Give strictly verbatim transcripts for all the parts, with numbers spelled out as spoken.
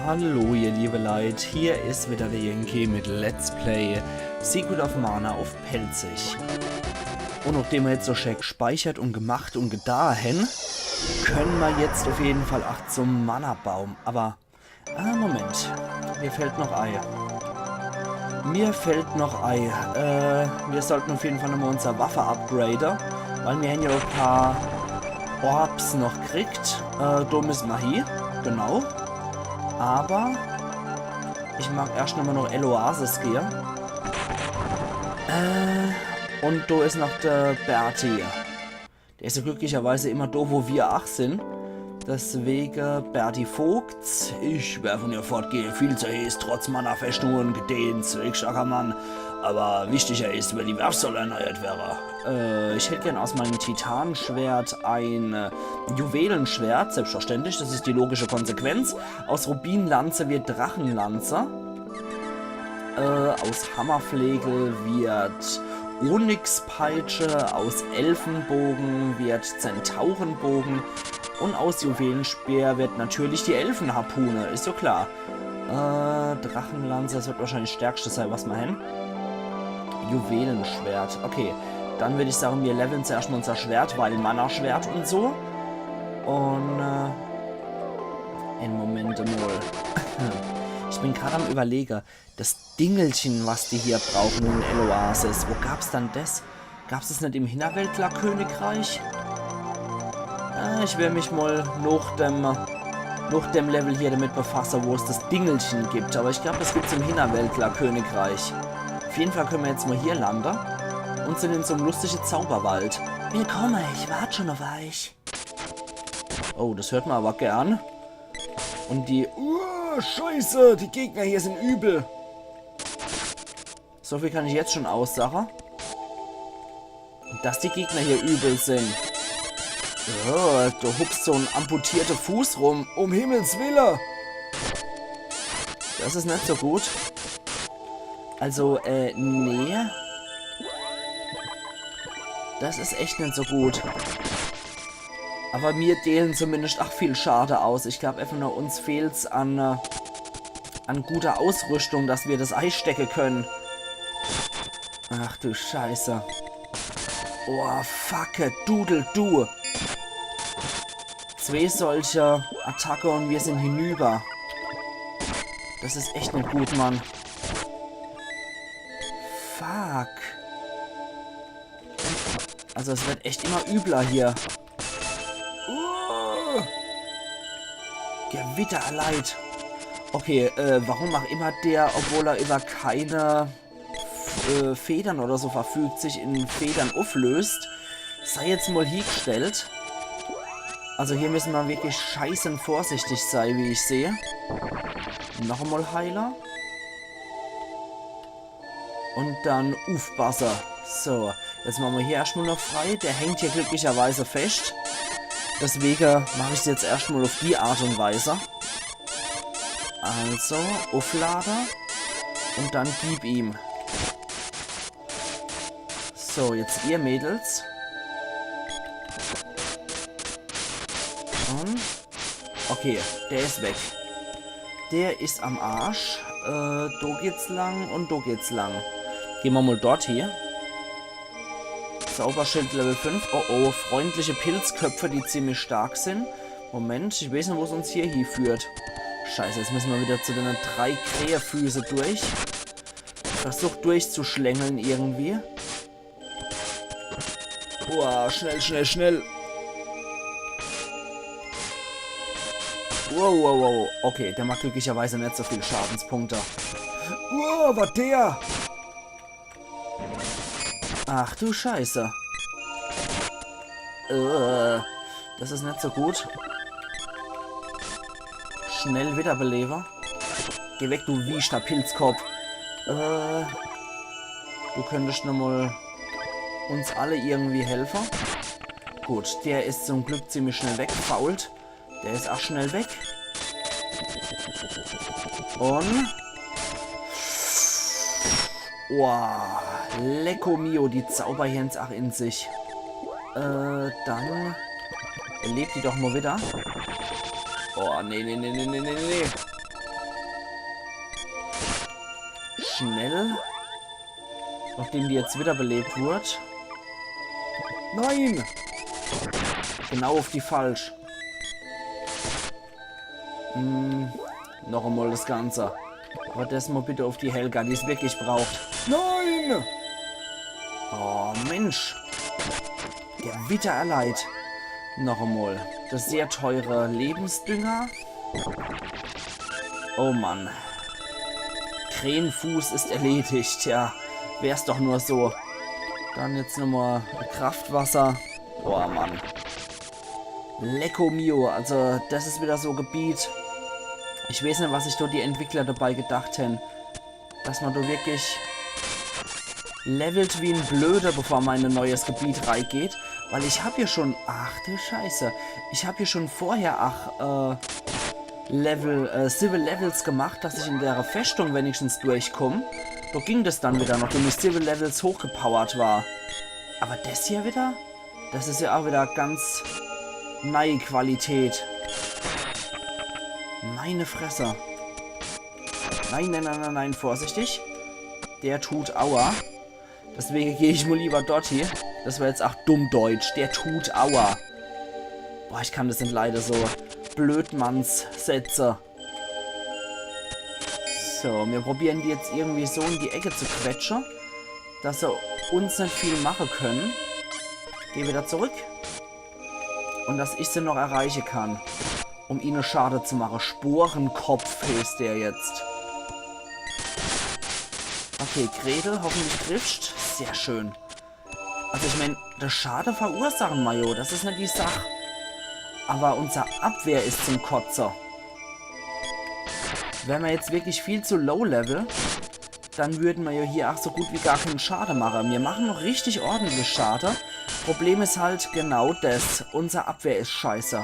Hallo ihr liebe Leit, hier is wieder der Yankee mit Let's Play Secret of Mana uff Pälzisch. Un nachdem mer jetzt so schää gspeichert un gemacht un gedaa hen, könne mer jetzt uff jeden Fall ach zum Mana-Baum. Awwer, ah, Moment, mir fällt noch ei. Mir fällt noch ei. Äh, mir sollten uff jeden Fall nochmol unser Waffe upgrade, weil mir hen jo e paar Orbs noch kriegt. Äh, do misse mer hie, genau. Awwer ich mag erscht nochmol noch Eloasis gehe. Äh, un do is noch de Berti. Der is jo glücklicherweise immer do, wo mir ach sin. Deswege, Berti Vogts, ich wer von hier fort, gehe viel zu heeß, trotz Mana-Festung un Gedehns, Wegschackermann. Awwer wichtiger is, wer die Werf soll erneuert werre. Äh, ich hätt gern aus meinem Titanschwert e, äh, Juwelenschwert, selbstverständlich, des is die logische Konsequenz. Aus Rubinlanze werd Drachenlanze. Äh, aus Hammerflegel werd Onyxpeitsche, aus Elfenboge werd Zentaurenboge un aus Juwelenspeer werd natürlich die Elfenharpune, is jo klar. Äh, Drachenlanze, des werd wahrscheinlich des Stärkste sei, was mer hen. Juwelenschwert, okay. Dann würd ich sage, mir leveln zuerscht mol unser Schwert, weil Mana-Schwert un so. Un, äh, en Moment mol. Ich bin grad am Überlege, des Dingelchen, was die hier brauchen in Eloasis, wo gab's dann des? Gab's des net im Hinnerwäldler-Königreich? Äh, ich will mich mol noch dem, noch dem Level hier damit befasse, wo es des Dingelchen gibt. Awwer ich glaab, des gibt's im Hinnerwäldler-Königreich. Uff jeden Fall könne mer jetzt mol hier lande. Un sin in so'm lustige Zauberwald. Willkomme, ich wart schun uff eich. Oh, des hört mer awwer gern. Un die... Uh, Scheiße, die Gegner hier sin übel. So viel kann ich jetzt schun aussache. Dass die Gegner hier übel sin. Oh, do hupst so'n amputierter Fuß rum. Um Himmels Wille. Des is net so gut. Also, äh, nee. Des is echt net so gut. Awwer mir deelen zumindest ach viel Schade aus. Ich glaab einfach nur, uns fehlt's an, äh, an guter Ausrüstung, dass mir des eistecke könne. Ach du Scheiße. Oh, fuck it, Dudel, du. Zwee solche Attacke un mir sin hinüber. Des is echt net gut, Mann. Fuck. Also es werd echt immer übler hier. Uh, Gewitter, Leit. Okay, äh, warum ach immer der, obwohl er über keine, äh, Federn oder so verfügt, sich in Federn ufflöst, sei jetzt mol hiegestellt. Also hier müsse mer wirklich scheiße vorsichtig sei, wie ich seh. Noch emol Heiler. Un dann uffbasse. So, jetzt mache mer hier erscht mol noch frei. Der hängt hier glücklicherweise fescht. Deswege mach ich's jetzt erscht mol uff die Art un Weise. Also, ufflade. Un dann gib ihm. So, jetzt ihr Mädels. Un okay, der is weg. Der is am Arsch. Äh, do geht's lang un do geht's lang. Geh mer mol dort hie. Zauberschild Level fünf. Oh oh, freundliche Pilzköpfe, die ziemlich stark sin. Moment, ich weeß net, wo's uns hier hieführt. Scheiße, jetzt müsse mer wieder zu dene drei Krähefüße durch. Ich versuch durchzuschlängeln irgendwie. Boah, schnell, schnell, schnell. Wow, wow, wow. Okay, der macht glücklicherweise net so viel Schadenspunkte. Wow, was der? Ach du Scheiße. Äh, das is net so gut. Schnell wiederbelebe. Geh weg, du wieschter Pilzkopp. Äh, du könntest nochmal uns alle irgendwie helfe. Gut, der is zum Glück ziemlich schnell weggefault. Der is ach schnell weg. Un... Wow, lecko mio, die Zauber hän's ach in sich. Äh, dann belebt die doch mal wieder. Oh, nee, nee, nee. schnell. Nachdem die jetzt wiederbelebt wurd. Nein! Genau uff die falsch. Hm, noch emol das Ganze. Awwer des mol bitte uff die Helga, die's wirklich braucht. Nein! Oh, Mensch. Gewitter erleid. Noch emol. Das sehr teure Lebensdünger. Oh Mann. Krähenfuß ist erledigt, ja. Wär's doch nur so. Dann jetzt nochmol Kraftwasser. Oh Mann. Lecko mio, also das is wieder so Gebiet. Ich weeß net, was sich do die Entwickler dabei gedacht hän, dass ma do wirklich levelt wie en Blöder, bevor ma in e neues Gebiet reigeht. Weil ich hab jo schon, ach du Scheiße, ich hab jo schon vorher, ach, äh, Level, äh, siwwe Levels gemacht, dass ich in dere Festung wenigstens durchkomm. Do ging das dann wieder, nachdem ich siwwe Levels hochgepowert war. Awwer das hier wieder? Das is jo ach wieder ganz neie Qualität. Meine Fresse. Nein, nein, nein, nein, nein, vorsichtig. Der tut aua. Deswege geh ich mol lieber dort hie. Das war jetzt ach dumm Deutsch. Der tut aua. Boah, ich kann das net leide, so Blödmannssätze. So, mir probieren die jetzt irgendwie so in die Ecke zu quetsche, dass se uns net viel mache können. Geh wieder zurück. Und dass ich se noch erreiche kann, um ihne Schade zu mache. Sporenkopf heißt der jetzt. Okay, Gretel, hoffentlich triffscht. Sehr schön. Also ich mein, das Schade verursachen, Majo, das is net die Sach. Awwer unser Abwehr is zum Kotze. Wär ma jetzt wirklich viel zu low level, dann würden ma jo hier ach so gut wie gar keinen Schade mache. Mir machen noch richtig ordentlich Schade. Problem is halt genau das. Unser Abwehr is scheiße.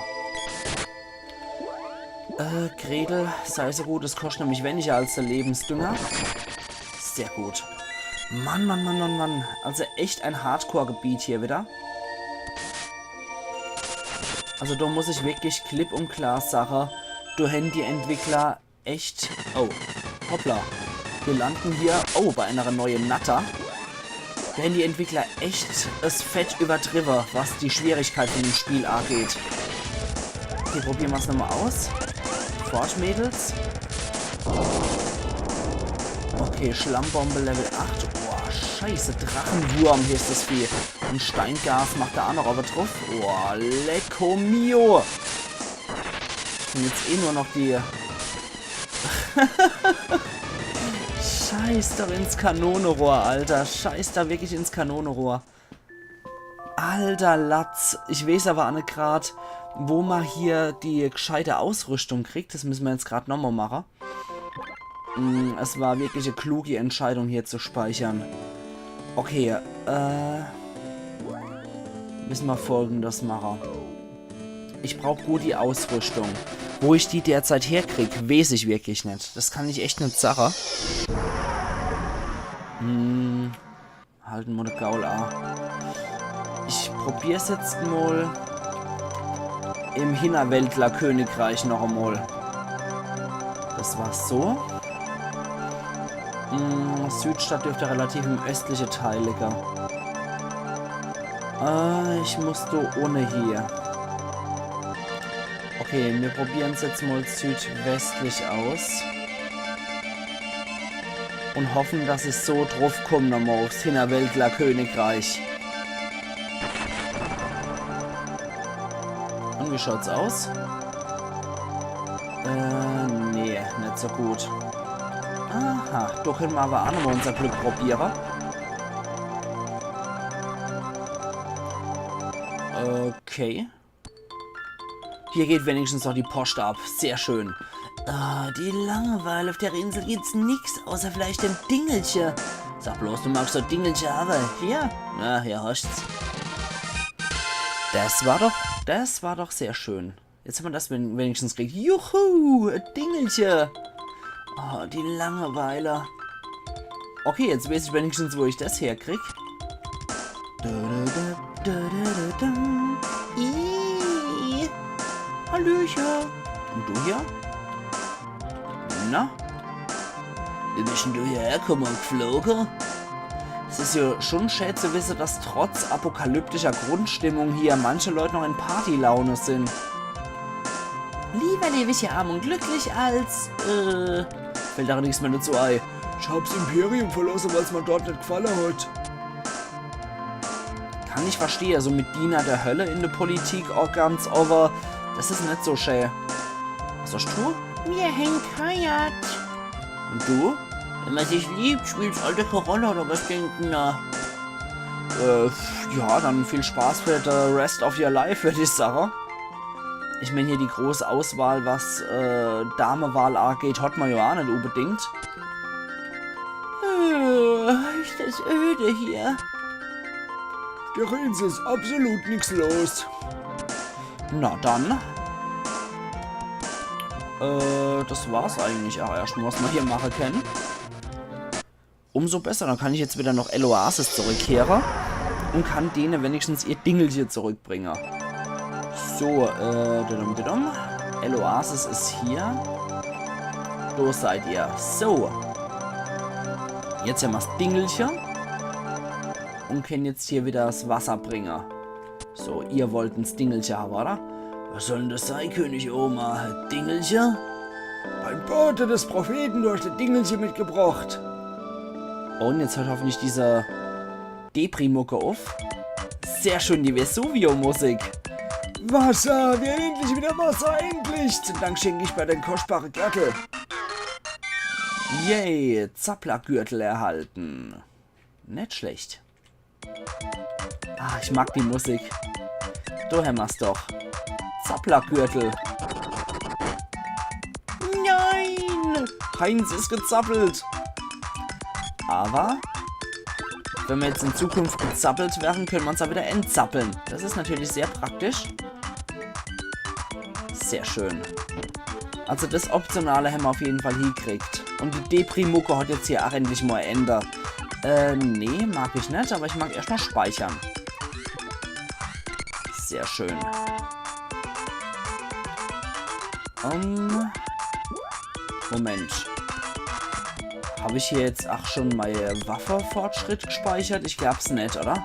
Äh, Gretel, sei so gut, es koscht nämlich weniger als der Lebensdünger. Sehr gut. Mann, Mann, Mann, Mann, Mann. Also echt ein Hardcore-Gebiet hier wieder. Also da muss ich wirklich klipp und klar sage, da hän die Entwickler echt... Oh, hoppla. Wir landen hier, oh, bei einer neuen Natter. Da hän die Entwickler echt es fett übertriwwe, was die Schwierigkeit von dem Spiel ageht. Okay, probieren wir's nochmal aus. Fort, Mädels. Okay, Schlammbombe Level acht. Boah, scheiße, Drachenwurm heißt das Vieh. Und Steingas macht er auch noch aber drauf. Boah, lecko mio. Und jetzt eh nur noch die... Scheiß doch ins Kanonerohr, Alter. Scheiß da wirklich ins Kanonerohr. Alter Latz. Ich weiß aber ach net grad, wo ma hier die gescheite Ausrüstung kriegt. Das müssen wir jetzt grad nochmal machen. Hm, es war wirklich eine kluge Entscheidung, hier zu speichern. Okay, äh... Müssen wir Folgendes machen. Ich brauch gut die Ausrüstung. Wo ich die derzeit herkrieg, weiß ich wirklich net. Das kann ich echt net sagen. Hm. Halten wir de Gaul a. Ich probier's jetzt mal im Hinterwäldler-Königreich noch einmal. Das war so. Hm, Südstadt dürfte relativ im östlichen Teil liegen. Äh, ich muss da ohne hier. Okay, wir probieren's jetzt mal südwestlich aus. Und hoffen, dass ich so drauf komm, nochmal aufs Hinterwäldler-Königreich. Und wie schaut's aus? Äh, nee, net so gut. Aha, da können wir aber auch nochmal unser Glück probieren. Okay. Hier geht wenigstens noch die Post ab. Sehr schön. Ah, die Langeweile auf der Insel gibt's nix, außer vielleicht dem Dingelche. Sag bloß, du magst doch Dingelche, aber hier? Na, hier hoscht's. Das war doch, das war doch sehr schön. Jetzt haben wir das wen-, wenigstens gekriegt. Juhu, Dingelche. Oh, die Langeweile. Okay, jetzt weiß ich wenigstens, wo ich das herkrieg. Da, da, da, da, da, da. Ih. Hallöchen. Und du hier? Na? Wie bist denn du hierher kumme? Gefloge? Es is jo schon schä zu wisse, dass trotz apokalyptischer Grundstimmung hier manche Leut noch in Partylaune sin. Liewer leb ich hier arm und glücklich als, äh, fällt da nix mehr dazu ei. Ich hab's Imperium verlosse, weil's mir dort net gefalle hat. Kann ich verstehe, so mit Diener der Hölle in der Politik auch ganz, awwer das is net so schä. Was sagst du? Mir hängt Heirat. Und du? Wenn man sich liebt, spielt's Alter keine Rolle, oder was denken na? Äh, ja, dann viel Spaß für the rest of your life, würd ich sage. Ich mein, hier die große Auswahl, was, äh, Damewahl angeht, hat man ja auch net unbedingt. Äh, is das öde hier. Der Insel is absolut nix los. Na dann. Äh, das war's eigentlich auch erstmal, was man hier machen kann. Umso besser, dann kann ich jetzt wieder noch Eloasis zurückkehre und kann dene wenigstens ihr Dingelche zurückbringe. So, äh, didum, didum. Eloasis is hier. Do seid ihr. So. Jetzt hämmer's Dingelche. Und können jetzt hier wieder das Wasser bringe. So, ihr wollten's Dingelche haben, oder? Was soll denn das sei, König Oma? Dingelche? Beim Bote des Propheten, du hast das Dingelche mitgebracht. Und jetzt hört hoffentlich diese Depri-Mucke auf. Sehr schön, die Vesuvio-Musik. Wasser, wir haben endlich wieder Wasser, endlich. Zum Dank schenke ich bei den kostbare Gürtel. Yay, Zapplergürtel erhalten. Net schlecht. Ah, ich mag die Musik. Do hämmer's doch. Zapplergürtel. Nein! Heinz is gezappelt. Aber wenn wir jetzt in Zukunft gezappelt werden, können wir uns auch wieder entzappeln. Das ist natürlich sehr praktisch. Sehr schön. Also das Optionale hämmer auf jeden Fall hiekriegt. Und die Depri-Mucke hat jetzt hier auch endlich mal Ende. Äh, nee, mag ich net, aber ich mag erstmal speichern. Sehr schön. Ähm, Moment. Hab ich hier jetzt auch schon mein Waffefortschritt gespeichert? Ich glaub's net, oder?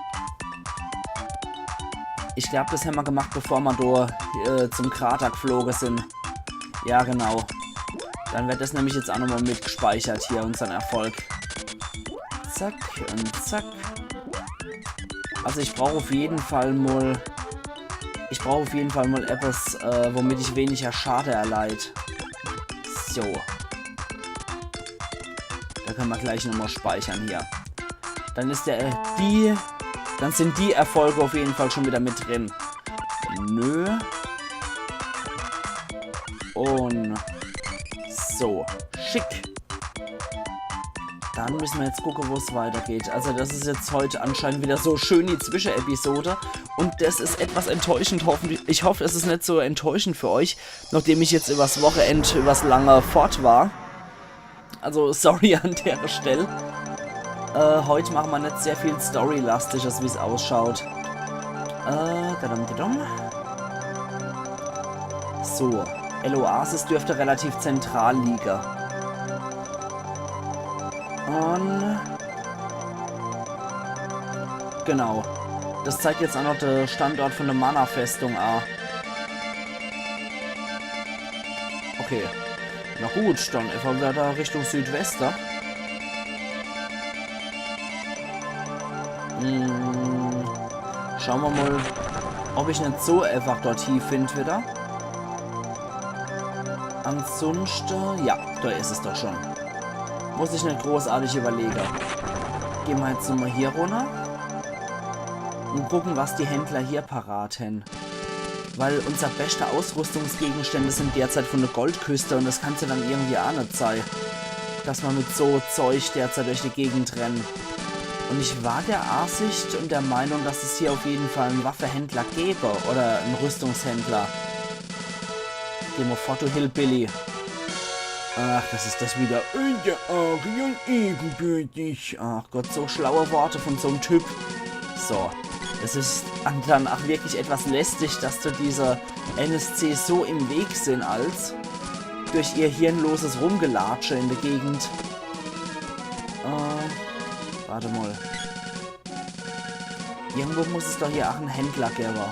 Ich glaub, das hämmer gemacht, bevor mer do, äh, zum Krater gefloge sin. Ja, genau. Dann wird das nämlich jetzt auch nochmal mitgespeichert hier, unsern Erfolg. Zack und zack. Also ich brauch auf jeden Fall mal, ich brauch auf jeden Fall mal etwas, äh, womit ich weniger Schade erleid. So. Da kann man gleich nochmal speichern hier. Dann ist der, äh, die, dann sind die Erfolge auf jeden Fall schon wieder mit drin. Nö. Und so. Schick. Dann müssen wir jetzt gucken, wo es weitergeht. Also das ist jetzt heute anscheinend wieder so schön die Zwischenepisode. Und das ist etwas enttäuschend. Hoffen, ich hoffe, es ist nicht so enttäuschend für euch, nachdem ich jetzt übers Wochenend, übers lange fort war. Also sorry an der Stelle. Äh, heute machen wir nicht sehr viel Story-lastiges, wie es ausschaut. Äh, dadum, dadum. So, Eloasis dürfte relativ zentral liegen. Und genau. Das zeigt jetzt auch noch der Standort von der Mana-Festung an. Okay. Na gut, dann einfach wieder da Richtung Südweste. Hm, schauen wir mal, ob ich nicht so einfach dort hie find wieder. Ansonsten, ja, da ist es doch schon. Muss ich nicht großartig überlegen. Gehen wir jetzt nochmal hier runter und gucken, was die Händler hier parat haben. Weil unser beste Ausrüstungsgegenstände sind derzeit von der Goldküste und das kann's ja dann irgendwie auch nicht sein, dass man mit so Zeug derzeit durch die Gegend rennt. Und ich war der Ansicht und der Meinung, dass es hier auf jeden Fall einen Waffehändler gäbe oder einen Rüstungshändler. Geh mal fort, du Hillbilly. Ach, das ist das wieder. Und der Arion ebenbürtig. Ach Gott, so schlaue Worte von so einem Typ. So, das ist dann auch wirklich etwas lästig, dass du diese N S C so im Weg sind als durch ihr hirnloses Rumgelatsche in der Gegend. Äh, wart emol. Irgendwo muss es doch hier ach en Händler gewwe.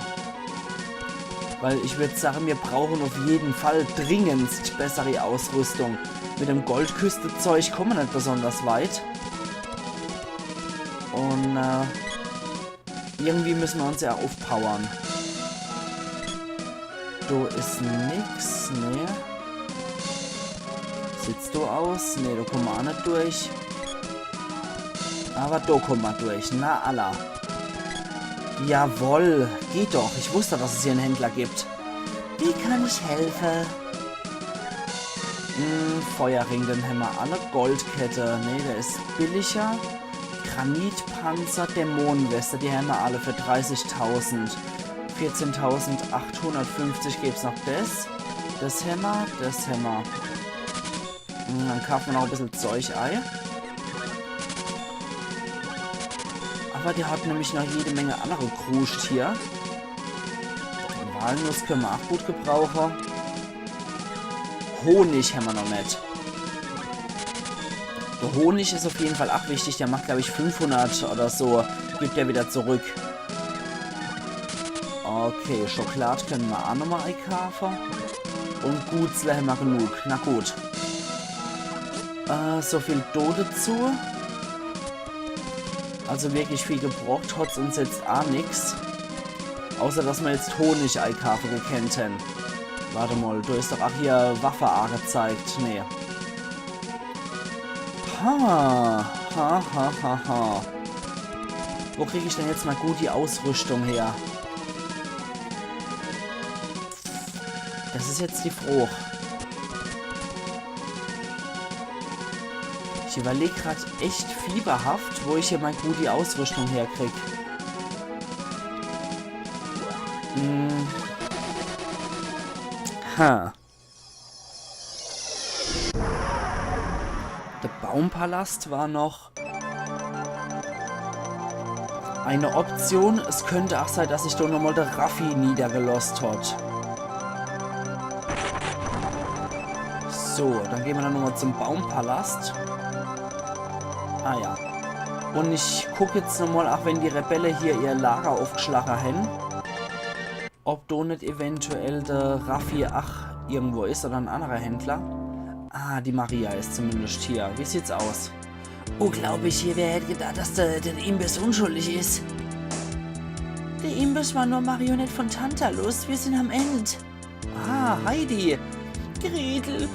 Weil ich würd sage, mir brauchen uff jeden Fall dringendst bessere Ausrüstung. Mit dem Goldküste-Zeug komme mer net besonders weit. Un, äh, irgendwie müsse mer uns ja uffpowere. Do is nix, nee. Sieht's do aus? Nee, do komme mer ach net durch. Awwer do komme mer durch. Na, alla. Jawoll, geht doch. Ich wusst, dass es hier en Händler gibt. Wie kann ich helfe? Hm, Feuerring, den hämmer alle. Goldkette, nee, der is billiger. Granitpanzer, Dämonenweste, die hämmer alle für dreißigtausend. Vierzehntausendachthundertfünfzig gäb's noch des. Des hämmer, des hämmer. Hm, dann kaafe mer noch e bissel Zeug ei. Awwer der hat nämlich noch jede Menge annere Kruscht hier. Walnuss könne mer ach gut gebrauche. Honig hämmer noch net. Der Honig is uff jeden Fall ach wichtig. Der macht, glaab ich, fünfhundert oder so. Gibt er wieder zurück. Okay, Schokolad könne mer ach nochmol eikaafe. Un Gutsle hämmer genug. Na gut. Äh, so viel do dezu. Also wirklich viel gebraucht hat's uns jetzt ach nix. Außer, dass mer jetzt Honig eikaafe gekennt hän. Wart emol, do is doch ach hier Waffe aagezeigt. Nee. Ha, ha, ha, ha, ha. Wo krieg ich dann jetzt mol gut die Ausrüschtung her? Des is jetzt die Froch. Ich iwwerleg grad echt fieberhaft, wo ich hier mol gut die Ausrüschtung herkrieg. Hm. Ha. De Baumpalast war noch e Option. Es könnt ach sei, dass sich do nochmol de Raffi niedergelost hat. So, dann gehn mer dann nochmol zum Baumpalast. Ah ja. Un ich guck jetzt nochmol, ach wenn die Rebelle hier ihr Lager uffgeschlache hän, ob do net eventuell de Raffi ach irgendwo is oder en annerer Händler. Ah, die Maria is zumindest hier. Wie sieht's aus? Unglaublich, wer hätt gedacht, dass der, der Imbiss unschuldig is. Der Imbiss war nur Marionett von Tantalus. Mir sin am End. Ah, Heidi. Gretel,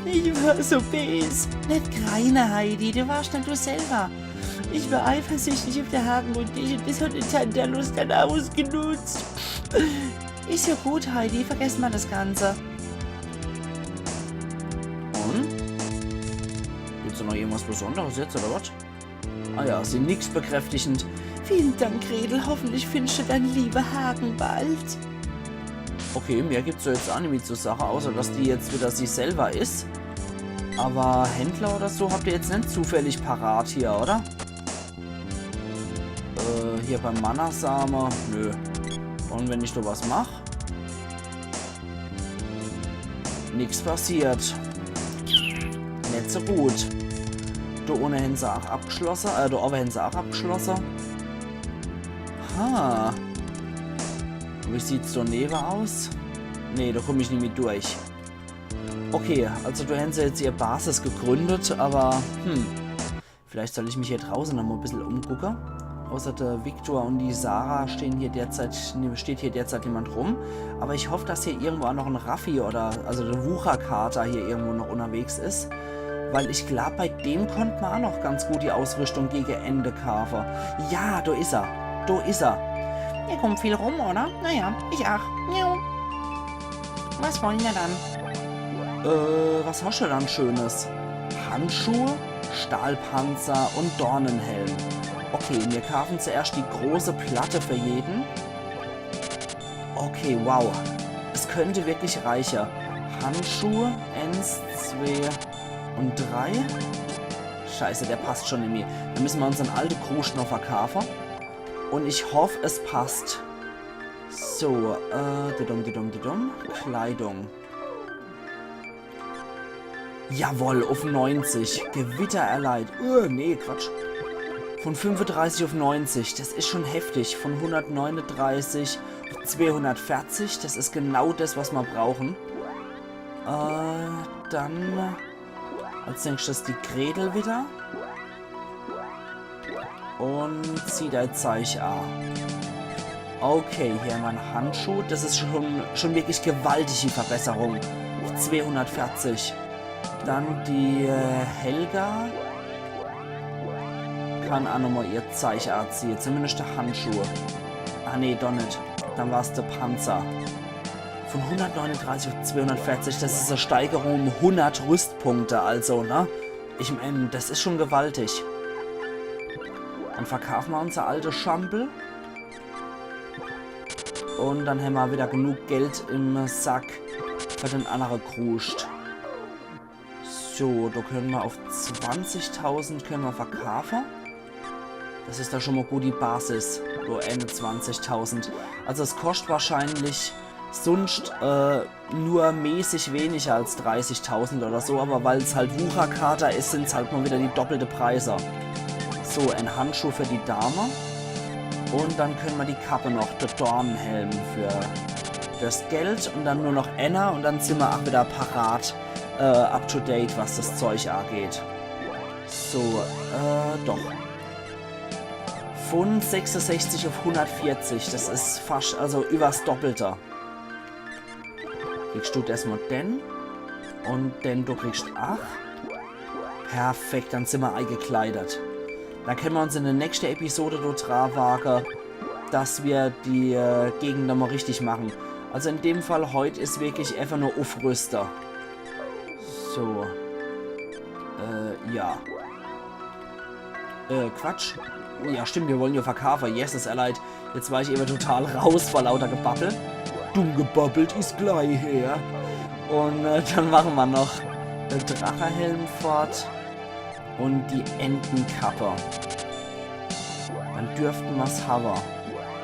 ich war so bees. Net greine, Heidi, du warst net du selber. Ich war eifersüchtig uff de Haken un dich un des hat de Tantalus dann ausgenutzt. Is ja gut, Heidi, vergess mol des Ganze. Un? Gibt's do noch irgendwas Besonderes jetzt, oder was? Ah ja, sie nickt bekräftigend. Vielen Dank, Gretel. Hoffentlich findest du deinen lieben Haken bald. Okay, mehr gibt's do jetzt ach nimmi zu sage, außer dass die jetzt wieder sie selber is. Awwer Händler oder so habt ihr jetzt net zufällig parat hier, oder? Äh, hier beim Manasame? Nö. Un wenn ich do was mach? Nix passiert. Net so gut. Do unne hän se ach abgeschlosse, äh, do owwe hän se ach abgeschlosse. Ha. Wie sieht's do newe aus? Nee, do komm ich nimmi durch. Okay, also do hän se jetzt ihr Basis gegründet, awwer, hm. Vielleicht soll ich mich hier drauße noch mol e bissel umgucke. Außer de Victor un die Sarah stehn hier derzeit, ne, steht hier derzeit niemand rum. Awwer ich hoff, dass hier irgendwo ach noch en Raffi oder, also de Wucherkater hier irgendwo noch unnerwegs is. Weil ich glaab, bei dem konnt mer ach noch ganz gut die Ausrüschtung gege Ende kaafe. Ja, do is er. Do is er. Ihr kommt viel rum, oder? Naja, ich ach. Miau. Was wollen wir dann? Äh, was hast du dann Schönes? Handschuhe, Stahlpanzer un Dornenhelm. Okay, mir kaafen zuerscht die große Platte für jeden. Okay, wow. Es könnte wirklich reiche. Handschuhe, eins, zwee un drei. Scheiße, der passt schon nimmi. Do müsse mer unsern alte Kruscht noch verkaafe. Un ich hoff, es passt. So, äh, dudum, dudum, dudum. Kleidung. Jawohl, auf neunzig. Gewitter erleid. Äh, nee, Quatsch. Von fünfunddreißig auf neunzig. Das is schon heftig. Von hundertneununddreißig auf zweihundertvierzig. Das is genau das, was ma brauchen. Äh, dann als nächstes die Gretel wieder. Und zieh dei Zeich a. Okay, hier hämmer en Handschuh. Das is schon, schon wirklich gewaltige Verbesserung. Zweihundertvierzig. Dann die äh, Helga. Kann a nochmol ihr Zeich aziehe. Zumindest de Handschuh. Ah nee, doch net. Dann war's de Panzer. Von hundertneununddreißig auf zweihundertvierzig, das is e Steigerung um hundert Rüstpunkte, also, ne? Ich mein, das is schon gewaltig. Dann verkaafe ma unser alte Schampel. Und dann hämmer wieder genug Geld im Sack für den annere Kruscht. So, da könne ma auf zwanzigtausend könne ma verkaafe. Das is da schon mol gut die Basis. So, einundzwanzigtausend. Also es koscht wahrscheinlich sunscht äh, nur mäßig weniger als dreißigtausend oder so, aber weil's halt Wucherkater is, sin's halt mol wieder die doppelte Preise. So, en Handschuh für die Dame. Und dann könne ma die Kappe noch, de Dornenhelm für das Geld und dann nur noch enner und dann simmer ach wieder parat, äh, up to date, was das Zeug ageht. So, äh, doch. Von sechsundsechzig auf hundertvierzig, das is fascht, also übers Doppelte. Kriegst du erstmol den und den, du kriegst ach. Perfekt, dann simmer eigekleidet. Dann könne ma uns in de nächste Episode do dra wage, dass ma die äh, Gegend nochmol richtig mache. Also in dem Fall heut is wirklich einfach nur Ufrüste. So. Äh, ja. Äh, Quatsch. Ja, stimmt, wir wollen ja verkaufen. Yes, is er leid. Jetzt war ich eben total raus vor lauter Gebabbel. Dumm gebabbelt is gleich her. Und äh, dann mache ma noch de Drachehelm fort und die Entenkappe. Dann dürfte ma's haben.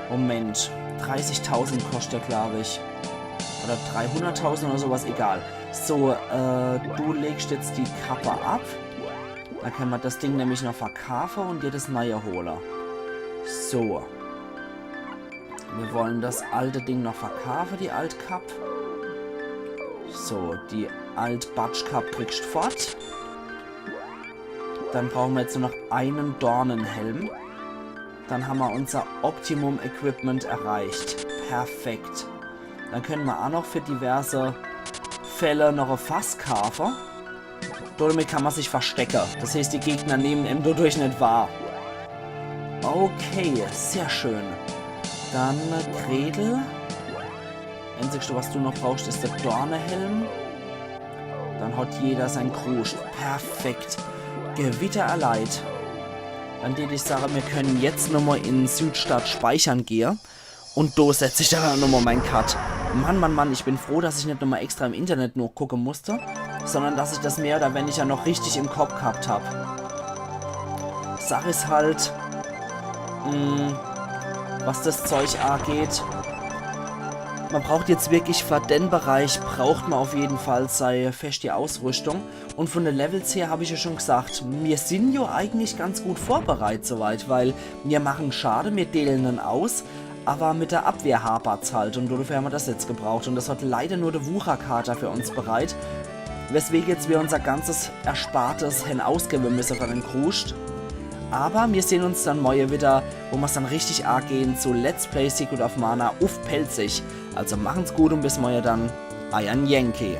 Moment, dreißigtausend koscht der, glaub ich. Oder dreihunderttausend oder sowas, egal. So, äh, du legst jetzt die Kappe ab. Dann könne ma das Ding nämlich noch verkaufen und dir das neue holen. So. Wir wollen das alte Ding noch verkaufen, die Altkapp. So, die Altbatschkapp kriegst fort. Dann brauche ma jetzt nur noch einen Dornenhelm. Dann ha ma unser Optimum Equipment erreicht. Perfekt. Dann könne ma ach noch für diverse Fälle noch e Fass kaafe. Damit kann ma sich verstecke. Das heißt, die Gegner nehmen em dodurch net wahr. Okay, sehr schön. Dann äh, Gretel. Einzigste, was du noch brauchst, is de Dornehelm. Dann hat jeder sein Kruscht. Perfekt. Gewitter erleid. Dann tät ich sage, wir können jetzt nochmal in Südstadt speichern gehe. Und do setz ich dann nochmal mein Cut. Mann, Mann, Mann, ich bin froh, dass ich net nochmal extra im Internet nochgucke musste, sondern dass ich das mehr oder weniger noch richtig im Kopf gehabt hab. Sach is halt, mh, was das Zeug ageht, man braucht jetzt wirklich für den Bereich, braucht man auf jeden Fall sei feschte Ausrüstung. Und von de Levels her hab ich ja schon gesagt, mir sin ja eigentlich ganz gut vorbereit soweit, weil mir machen Schade, mir deelen en aus, aber mit der Abwehr hapert's halt und dafür haben wir das jetzt gebraucht. Und das hat leider nur de Wucherkater für uns bereit, weswegen jetzt wir unser ganzes Erspartes hen ausgeben müssen für den Kruscht. Aber wir sehen uns dann morgen wieder, wo wir's dann richtig angehen zu Let's Play Secret of Mana uff Pälzisch. Also machen's gut und bis morgen dann, eier Yankee.